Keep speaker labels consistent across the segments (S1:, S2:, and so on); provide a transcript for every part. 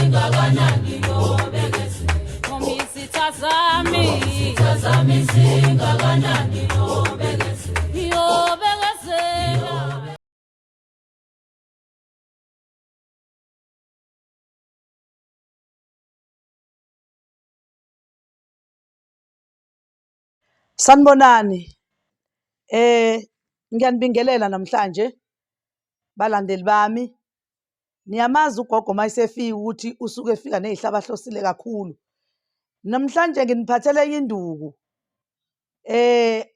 S1: Singakanani nobekezela. Noma izitha zami. Izitha zami singakanani nobekezela. Yobekezela.
S2: Sanibonani. Ngiyanibingelela namhlanje balandeli bami. Niyamazi ugogo uma esefika ukuthi usuke efika nezihlabahlosile kakhulu. Namhlanje nginiphathele enye induku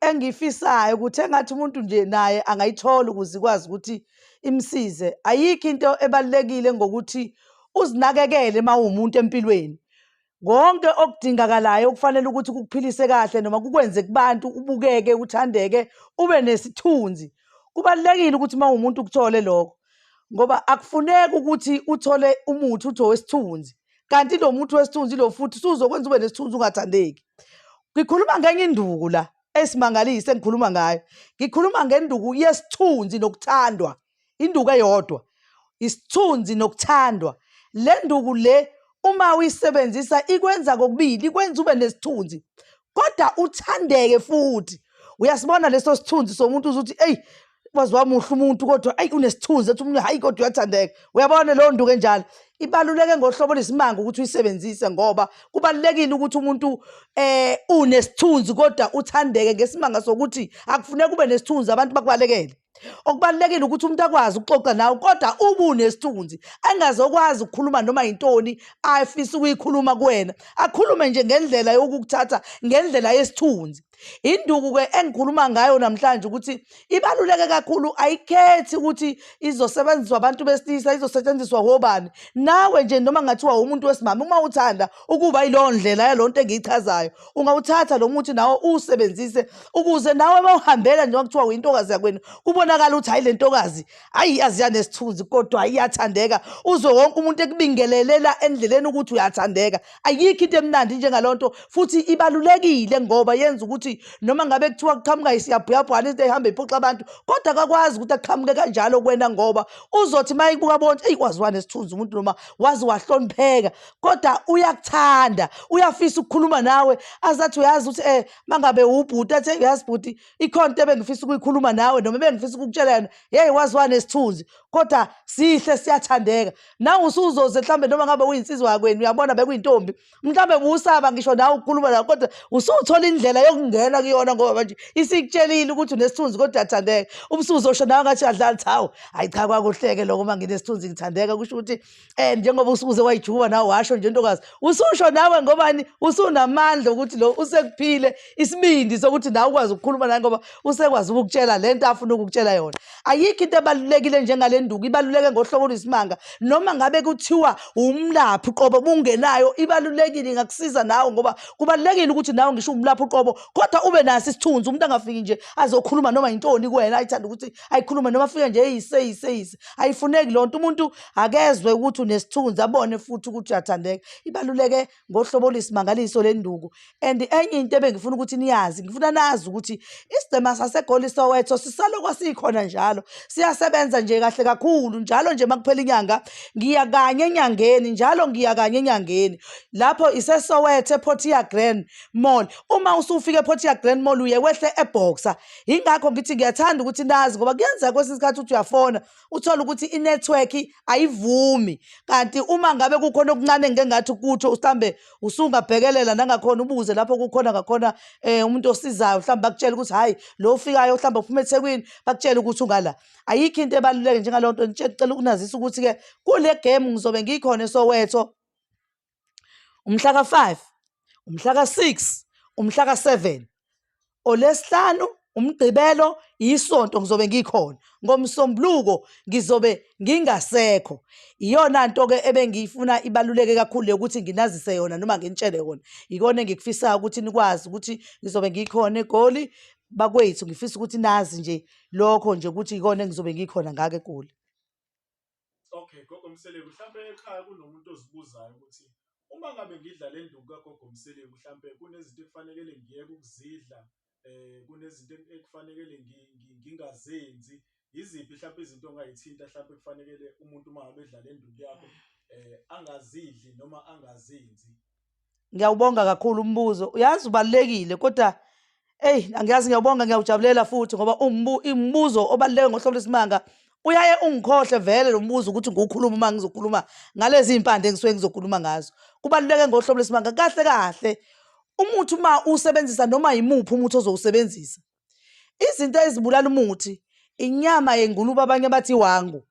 S2: engiyifisayo ukuthi engathi umuntu nje naye angayithola ukuze ikwazi ukuthi imsize. Ayikho into ebalulekile ngokuthi uzinakekele uma uwumuntu empilweni. Konke okudingakalayo okufanele ukuthi kukuphilise kahle noma kukwenze kubantu ubukeke, uthandeke, ube nesithunzi. Kubalulekile ukuthi uma uwumuntu ukuthole lokho ngoba akufuneki ukuthi uthole umuthi uthi owesithunzi kanti lo muthi wesithunzi lo futhi usuzokwenza ube nesithunzi ungathandeki. Ngikhuluma ngenye induku la esimangalise engikhuluma ngayo. Ngikhuluma ngenduku yesithunzi nokuthandwa. Induku eyodwa, isithunzi nokuthandwa. Le nduku le uma uyisebenzisa ikwenza kokubili, ikwenza ube nesithunzi kodwa uthandeke futhi. Uyasibona leso sithunzi somuntu uzuthi eyi waze wamuhle umuntu kodwa ayi unesithunzi ethi umuntu hayi kodwa uyathandeka. Uyabona leyo nduku enjalo ibaluleke ngohlobo oluyisimanga ukuthi uyisebenzise ngoba kubalulekile ukuthi umuntu unesithunzi kodwa uthandeke ngesimanga sokuthi akufuneki ube nesithunzi abantu bakubalekele. Okubalulekile ukuthi umuntu akwazi ukuxoxa nawe kodwa ube unesithunzi, angazokwazi ukukhuluma noma yintoni afisa ukuyikhuluma kuwena, akhulume nje ngendlela yokukuthatha ngendlela yesithunzi. Induku-ke engikhuluma ngayo namhlanje ukuthi ibaluleke kakhulu, ayikhethi ukuthi izosebenziswa abantu besilisa, izosetshenziswa wobani. Nawe nje noma kungathiwa umuntu wesimame, uma uthanda ukuba yiloyo ndlela yalo nto engiyichazayo, ungawuthatha lo muthi nawe uwusebenzise ukuze nawe uma uhambela njengoba kuthiwa uyintokazi yakwenu kubonakala ukuthi hayi le ntokazi hayi yazi yanesithunzi kodwa iyathandeka, uzwe wonke umuntu ekubingelelela endleleni ukuthi uyathandeka. Ayikho into emnandi njengaleyo nto futhi ibalulekile ngoba yenza ukuthi noma ngabe kuthiwa kuqhamuka isiyabhuyabhwana izinto ey'hamba iphoxa abantu kodwa akakwazi ukuthi aqhamuke kanjalo kuwena ngoba uzothi uma ekubuka bonke eyi wazi wanesithunzi umuntu noma wazi wahlonipheka kodwa uyakuthanda uyafisa ukukhuluma nawe azathi uyazi ukuthi mangabe ubhuti athi uyazi bhuti ikhona into ebengifisa ukuyikhuluma nawe noma ebengifisa ukukutshela yona, yeyi wazi wanesithunzi kodwa sihle siyathandeka. Nawe usuzoze mhlawumbe noma ngabe uyinsizwa yakwenu uyabona bekuyintombi mhlawumbe buwusaba ngisho nawe ukukhuluma nawe kodwa usuthola indlela yokungena kuyona ngoba manje isikutshelile ukuthi unesithunzi kodwa uyathandeka. Ubusuzosho nawe ngathi uyadlala uthi hawu hayi cha kwakuhleke lokho uma nginesithunzi ngithandeka, kusho ukuthi njengoba usuze wayijuba nawe washo nje ntokazi ususho nawe ngobani usunamandla ukuthi lo usekuphile isibindi sokuthi nawe ukwazi ukukhuluma naye ngoba usekwazi ukukutshela le nto afuna ukukutshela yona. Ayikho into ebalulekile njengale nduku, ibaluleke ngohlobo oluyisimanga. Noma ngabe kuthiwa umlaphi uqobo bungenayo ibalulekile, ingakusiza nawe ngoba kubalulekile ukuthi nawe ngisho umlaphi uqobo kodwa ube naso isithunzi, umuntu angafiki nje azokhuluma noma yintoni kuwena ayithanda ukuthi ayikhulume noma afike nje eyise eyise eyise. Ayifuneki leyo nto, umuntu akezwe ukuthi unesithunzi abone futhi ukuthi uyathandeka. Ibaluleke ngohlobo oluyisimangaliso le nduku. And enye into ebengifuna ukuthi niyazi, ngifuna nazi ukuthi isigcema saseGoli Soweto sisalokwa sikhona njalo, siyasebenza nje kahle kakhulu njalo nje makuphela inyanga ngiya kanye enyangeni, njalo ngiya kanye enyangeni. Lapho iseSoweto ePortia Grand Mall. Uma usufika ePortia Grand Mall uye wehle eBoxer. Yingakho ngithi ngiyathanda ukuthi nazi ngoba kuyenzeka kwesinye isikhathi uthi uyafona uthole ukuthi i-network ayivumi, kanti uma ngabe kukhona okuncane engike ngathi kutho mhlawumbe usungabhekelela nangakhona ubuze lapho kukhona ngakhona umuntu osizayo mhlawumbe bakutshele ukuthi hhayi lo ofikayo mhlawumbe uphuma eThekwini bakutshele ukuthi ungala. Ayikho into ebaluleke njengaleyo nto. Ngicela ukunazisa ukuthi-ke kule game ngizobe ngikhona eSoweto umhla ka-5, umhla ka-6, umhla ka-7, olesihlanu, umgqibelo, isonto ngizobe ngikhona. Ngomsombuluko ngizobe ngingasekho. Iyona nto-ke ebengiyifuna ibaluleke kakhulu yokuthi nginazise yona noma nginitshele yona. Ikona engikufisayo ukuthi nikwazi ukuthi ngizobe ngikhona eGoli. Bakwethu ngifisa ukuthi nazi nje lokho nje ukuthi ikona engizobe ngikhona ngako eGoli.
S3: Okay, Gogo Mseleku, mhlampe ekhaya kunomuntu ozibuzayo ukuthi uma ngabe ngidla le nduku kaGogo Mseleku mhlampe kunezinto ekufanekele ngiyeke ukuzidla, kunezinto ekufanekele ngingazenzi. Yiziphi mhlampe izinto ongayithinta mhlampe kufanekele umuntu uma ngabe edla le nduku yakho Angazidli noma angazenzi.
S2: Ngiyawubonga kakhulu umbuzo. Uyazi ubalulekile kodwa eyi angiyazi ngiyawubonga ngiyawujabulela futhi ngoba umbuzo obaluleke ngohlobo lwesimanga uyaye ungikhohle vele lo mbuzo ukuthi ngiwukhuluma uma ngizokhuluma ngalezi iy'mpande engisuke ngizokhuluma ngazo. Kubaluleke ngohlobo lwesimanga kahle kahle umuthi uma uwusebenzisa noma yimuphi umuthi ozowusebenzisa Izinto ezibulala umuthi inyama yengulube abanye bathi iwangu.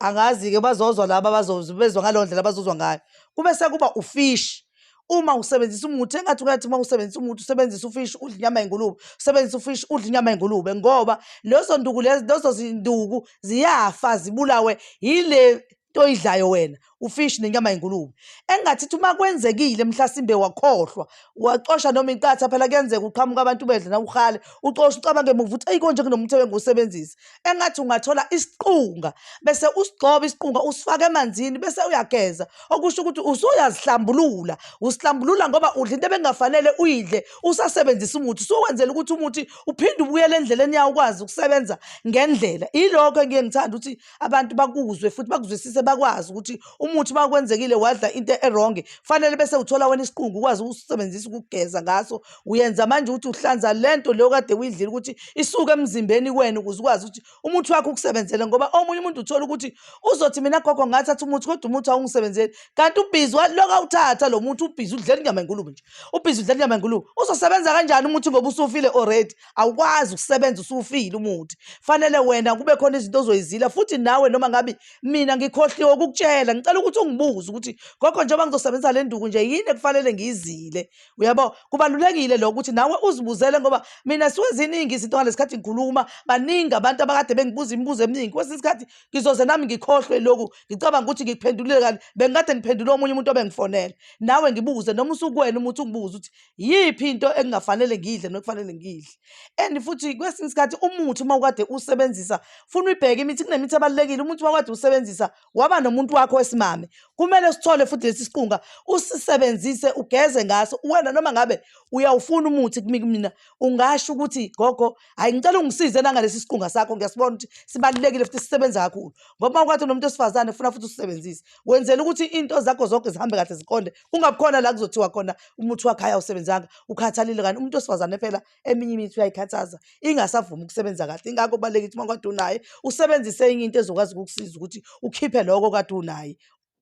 S2: Angazi-ke bazozwa laba abazozwa ngaleyo ndlela abazozwa ngayo. Kube sekuba ufishi. Uma usebenzisa umuthi engathi ungathi uma usebenzisa umuthi usebenzise ufishi udle inyama yengulube, usebenzise ufishi udle inyama yengulube ngoba lezo nduku lezo lezo zinduku ziyafa zibulawe yile nto oyidlayo wena ufishi nenyama yengulube engathi uma kwenzekile mhlasimbe wakhohlwa wacosha noma iqatha phela kuyenzeka uqhamuka abantu bedle na uhale ucosha ucabange emuva uthi eyi konje kunomuthi ebengiwusebenzisa engathi ungathola isiqunga bese usigxoba isiqunga usifake emanzini bese uyageza okusho ukuthi usuyazihlambulula usihlambulula ngoba udla into ebengafanele uyidle usasebenzisa umuthi usuwenzela ukuthi umuthi uphinde ubuyele endleleni yawo ukwazi ukusebenza ngendlela ilokho engiye ngithanda ukuthi abantu bakuzwe futhi bakuzwisise bakwazi ukuthi umuthi uma kwenzekile wadla into erongi fanele bese uthola wena isiqungu ukwazi ukusebenzisa ukugeza ngaso uyenza manje ukuthi uhlanza lento leyo kade uyidlile ukuthi isuke emzimbeni kuwena ukuze ukwazi ukuthi umuthi wakho ukusebenzele ngoba omunye umuntu uthola ukuthi uzothi mina gogo ngathatha umuthi kodwa umuthi awungisebenzeli kanti ubhizi lokhu awuthatha lo muthi ubhizi udlela inyama yenkulumo nje ubhizi udlela inyama yenkulumo uzosebenza kanjani umuthi ngoba usufile already awukwazi ukusebenza usufile umuthi fanele wena kube khona izinto ozoyizila futhi nawe noma ngabe mina ngikhohliwe ukukutshela ngicela ukuthi ungibuze ukuthi gogo njengoba ngizosebenzisa le nduku nje yini ekufanele ngiyizile uyabo kubalulekile lokho ukuthi nawe uzibuzele ngoba mina suke ziningi izinto ngalesikhathi ngikhuluma baningi abantu abakade bengibuza imibuzo eminingi kwesinye isikhathi ngizoze nami ngikhohlwe lokhu ngicabanga ukuthi ngikuphendulile kanti bengikade ngiphendule omunye umuntu obengifonela nawe ngibuze noma usukuwena umuthi ungibuze ukuthi yiphi into engingafanele ngiyidle nokufanele ngiyidle and futhi kwesinye isikhathi umuthi uma ukade usebenzisa funa uyibheke imithi kunemithi ebalulekile umuthi uma ukade usebenzisa waba nomuntu wakho wesimame kumele sithole futhi lesi siqunga usisebenzise ugeze ngaso wena noma ngabe uyawufuna umuthi kumina ungasho ukuthi gogo hayi ngicela ungisize nangalesi siqunga sakho ngiyasibona ukuthi sibalulekile futhi sisebenza kakhulu ngoba uma ukade unomuntu wesifazane funa futhi usisebenzise wenzela ukuthi into zakho zonke zihambe kahle ziqonde kungabikhona la kuzothiwa khona umuthi wakhe ayawusebenzanga ukhathalile kanti umuntu wesifazane phela eminye imithi uyayikhathaza ingasavumi ukusebenza kahle ingakho kubalulekile ukuthi uma kade unaye usebenzise enye into ezokwazi ukukusiza ukuthi ukhiphe lokho kade unaye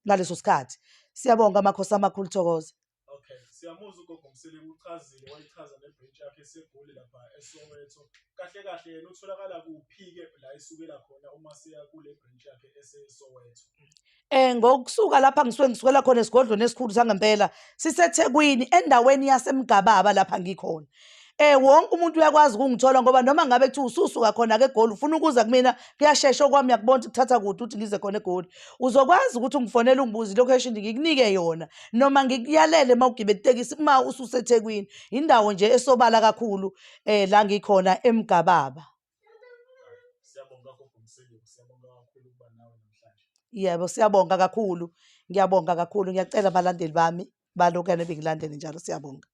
S2: ngaleso sikhathi siyabonga amakhosi amakhulu thokoza
S3: Okay, siyamuzwa ugogo Mseleku uchazile wayichaza nebranch yakhe eseGoli lapha eSoweto. Kahle kahle yena utholakala kuphi-ke la esukela khona uma siya kule branch yakhe eseSoweto?
S2: Ngokusuka lapha ngisuke ngisukela khona esigodlweni esikhulu sangempela siseThekwini endaweni yaseMgababa lapha ngikhona. Wonke umuntu uyakwazi ukungithola ngoba noma ngabe kuthiwa ususuka khona-ke eGoli ufuna ukuza kumina kuyashesha okwami uyakubona ukuthi kuthatha kude ukuthi ngize khona eGoli. Uzokwazi ukuthi ungifonele ungibuze i-location ngikunike yona noma ngikuyalele uma ugibela itekisi uma ususeThekwini. Indawo nje esobala kakhulu la ngikhona eMgababa.
S3: Siyabonga gogo Mseleku, siyabonga kakhulu ukuba nawe namhlanje.
S2: Yebo, siyabonga kakhulu. Ngiyabonga kakhulu. Ngiyacela abalandeli bami balokane bengilandele njalo siyabonga.